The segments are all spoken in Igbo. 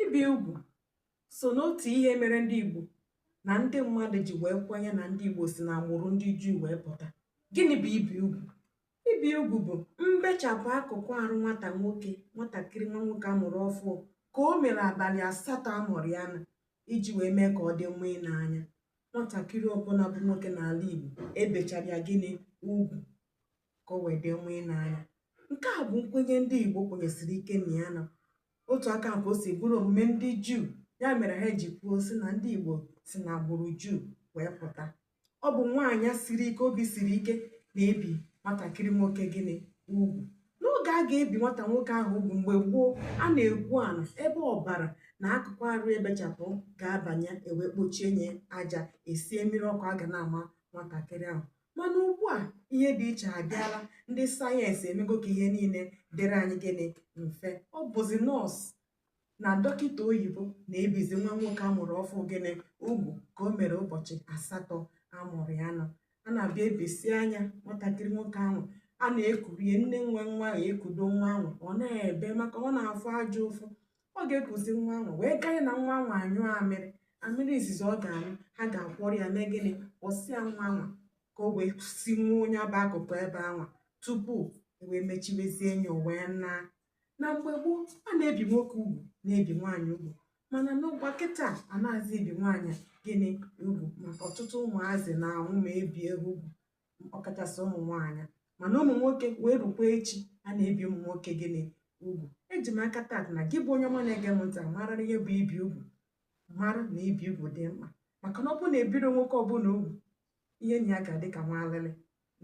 Ibi ugwu so n'otu ihe mere ndị Igbo na ndị mmadụ ji wee kwenye na ndị Igbo si n'agbụrụ ndị Juu wee pụta. Gịnị bụ ibi ugwu? Ibi ugwu bụ mbechapụ akụkụ arụ nwata nwoke, nwatakịrị nwa nwoke a mụrụ ọfụụ ka o mere abalị 8 a mụrụ ya na iji wee mee ka ọ dị mma ịne anya. Nwatakịrị ọbụla bụ nwoke n'ala Igbo ebechara ya gịnị ugwu ka o wee dị mma ịne anya. Nke a bụ nkwenye ndị Igbo kwenyesiri ike na ya nọ. Otu aka ka o si bụrụ omume ndị Juu, ya mere ha ji kwuo sị na ndị Igbo si n'agbụrụ Juu wee pụta. Ọ bụ nwaanyị siri ike, obi siri ike na-ebi nwatakịrị nwoke gịnị ugwu. N'oge a ga-ebi nwata nwoke ahụ ugwu mgbe gboo, a na-egwu ala ebe ọbara na akụkụ arụ ebechapụ ga-abanye, ewee kpochie nye aja, esie mmiri ọkụ a ga na-ama nwatakịrị ahụ. Mana ugbu a ihe dị iche abịala, ndị sayensị emego ka ihe niile dịrị anyị gịnị mfe. Ọ bụzi nọọsụ na dọkịta oyibo na-ebizi nwa nwoke a mụrụ ọfụ gịnị ugwu ka o mere ụbọchị 8 a mụrụ ya nọ. A na-abịa ebisi anya nwatakịrị nwoke ahụ, a na-ekurie nne nwe nwa ahụ, ekudo nwa ahụ, ọ na-ebe maka ọ na-afụ ajọ ụfụ. Ọ ga-ekuzi nwa ahụ wee ganye na nwa ahụ anyụọ amịrị, amịrị izizi ọ ga-anyụ, ha ga-akwọrọ ya mee gịnị, kwọsịa nwa ahụ ka o wee si nwa onye bụ akụkụ ebe ahụ tupu e wee mechiwezie ya, o wee naa. Na mgbe gboo, a na-ebi nwoke ugwu, na-ebi nwaanyị ugwu, mana n'ụgba kịta anaghịzi ebi nwaanyị gịnị ugwu, maka ọtụtụ ụmụazị na-anwụ ma ebie ha ugwu, ọkachasị ụmụ nwaanyị. Mana ụmụ nwoke wee rukwa echi, a na-ebi ụmụ nwoke gịnị ugwu. Eji m aka taata na gị bụ onye ọma na-ege m ntị amara ihe bụ ibi ugwu, mara na ibi ugwu dị mkpa, maka na ọ bụrụ na ebiro nwoke ọbụla ugwu, ihe na ya ga-adị ka nwa alịlị.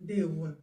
Ndewonu.